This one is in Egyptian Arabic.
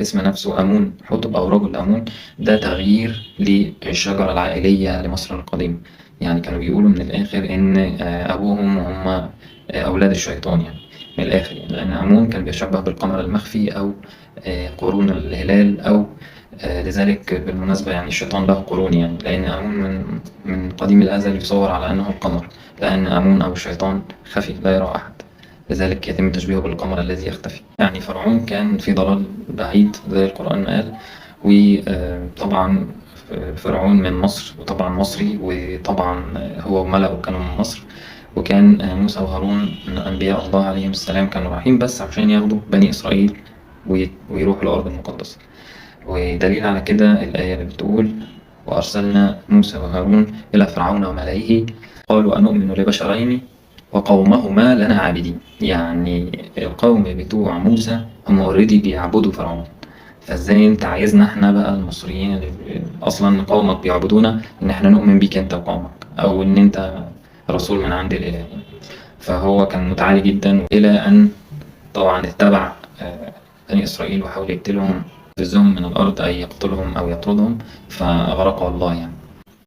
الاسم نفسه أمون حتب أو رجل أمون ده تغيير للشجرة العائلية لمصر القديمة. يعني كانوا بيقولوا من الآخر إن أبوهم هم أولاد الشيطان، يعني من الآخر يعني، لأن أمون كان بيشبه بالقمر المخفي أو قرون الهلال أو لذلك بالمناسبة يعني الشيطان له قرون، يعني لأن أمون من قديم الأزل يصور على أنه القمر، لأن أمون أو الشيطان خفي لا يرى أحد، لذلك يتم تشبيهه بالقمر الذي يختفي. يعني فرعون كان في ضلال بعيد زي القرآن ما قال، وطبعا فرعون من مصر، وطبعا مصري، وطبعا هو وملأه كانوا من مصر، وكان موسى وهارون من أنبياء الله عليهم السلام كانوا رايحين بس عشان ياخدوا بني إسرائيل ويروحوا الأرض المقدسة. ودليل على كده الآية اللي بتقول وأرسلنا موسى وهارون إلى فرعون وملئه قالوا أنؤمن لبشرين وقومهما لنا عابدين. يعني القوم بتوع موسى هم already بيعبدوا فرعون، فازاي انت عايزنا احنا بقى المصريين اللي اصلا قومك بيعبدونا ان احنا نؤمن بيك انت وقومك، او ان انت رسول من عند الاله. فهو كان متعالي جدا، الى ان طبعا اتبع بني اسرائيل وحاول يقتلهم، يفزهم من الارض اي يقتلهم او يطردهم، فاغرقه الله يعني.